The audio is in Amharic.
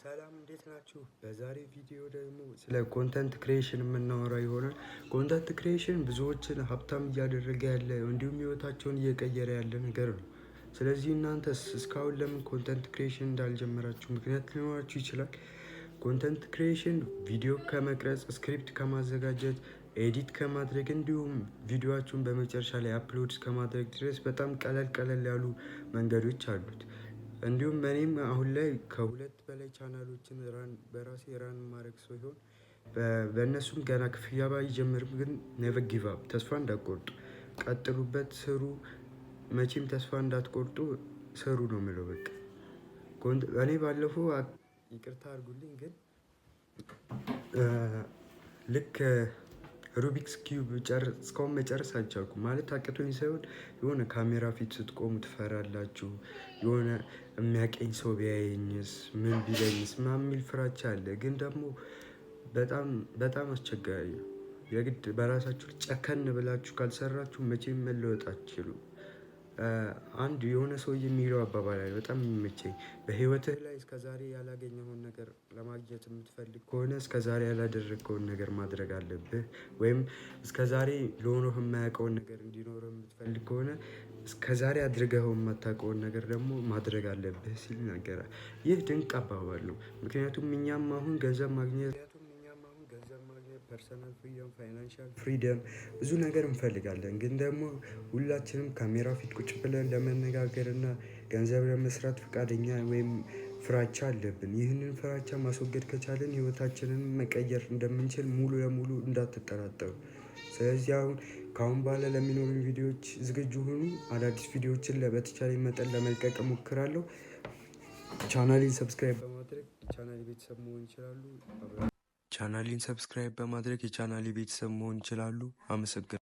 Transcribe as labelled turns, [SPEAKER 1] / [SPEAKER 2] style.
[SPEAKER 1] ሰላም፣ እንዴት ናችሁ? በዛሬ ቪዲዮ ደግሞ ስለ content creation የምናወራ ይሆናል። Content creation ብዙዎችን ሀብታም እያደረገ ያለ እንዲሁም ህይወታቸውን እየቀየረ ያለ ነገር ነው። ስለዚህ እናንተስ እስካሁን ለምን content creation እንዳልጀመራችሁ ምክንያት ሊኖራችሁ ይችላል። Content creation ቪዲዮ ከመቅረጽ፣ script ከማዘጋጀት፣ edit ከማድረግ እንዲሁም ቪዲዮአችሁን በመጨረሻ ላይ upload እስከማድረግ ድረስ በጣም ቀለል ቀለል ያሉ መንገዶች አሉት። እንዲሁም እኔም አሁን ላይ ከሁለት በላይ ቻናሎችን run በራሴ run ማድረግ ሲሆን በእነሱም ገና ክፍያ ባይጀምርም ግን never give up፣ ተስፋ እንዳትቆርጡ፣ ቀጥሉበት፣ ስሩ። መቼም ተስፋ እንዳትቆርጡ፣ ስሩ ነው የምለው። በቃ እኔ ባለፈው፣ ይቅርታ አድርጉልኝ፣ ግን ልክ Rubik's Cube እስካሁን መጨረስ አልቻልኩም። ማለት አቅቶኝ ሳይሆን የሆነ ካሜራ ፊት ስትቆሙ ትፈራላችሁ። የሆነ የሚያቀኝ ሰው ቢያየኝስ፣ ምን ቢለኝስ ምናምን የሚል ፍራቻ አለ። ግን ደግሞ በጣም በጣም አስቸጋሪ ነው። የግድ በራሳችሁ ጨከን ብላችሁ ካልሰራችሁ መቼም መለወጥ አትችሉም። አንድ የሆነ ሰው የሚለው አባባል አለ በጣም የሚመቸኝ፦ በህይወትህ ላይ እስከዛሬ ያላገኘኸውን ነገር ለማግኘት የምትፈልግ ከሆነ እስከዛሬ ያላደረግከውን ነገር ማድረግ አለብህ። ወይም እስከዛሬ ኖሮህ የማያውቀውን ነገር እንዲኖርህ የምትፈልግ ከሆነ እስከዛሬ አድርገኸው የማታውቀውን ነገር ደግሞ ማድረግ አለብህ ሲል ይናገራል። ይህ ድንቅ አባባል ነው። ምክንያቱም እኛም አሁን ገንዘብ ማግኘት፣ personal freedom፣ financial freedom ብዙ ነገር እንፈልጋለን። ግን ደግሞ ሁላችንም ካሜራ ፊት ቁጭ ብለን ለመነጋገር እና ገንዘብ ለመስራት ፈቃደኛ ወይም ፍራቻ አለብን። ይህንን ፍራቻ ማስወገድ ከቻልን ህይወታችንን መቀየር እንደምንችል ሙሉ ለሙሉ እንዳትጠራጠሩ። ስለዚህ አሁን ከአሁን በኋላ ለሚኖሩኝ ቪዲዮዎች ዝግጁ ሁኑ። አዳዲስ ቪዲዮዎችን በተቻለኝ መጠን ለመልቀቅ እሞክራለሁ። ቻናሌን subscribe በማድረግ የቻናሌ ቤተሰብ መሆን ይችላሉ። ቻናሌን subscribe በማድረግ የቻናሌ ቤተሰብ መሆን ይችላሉ። አመሰግናለሁ።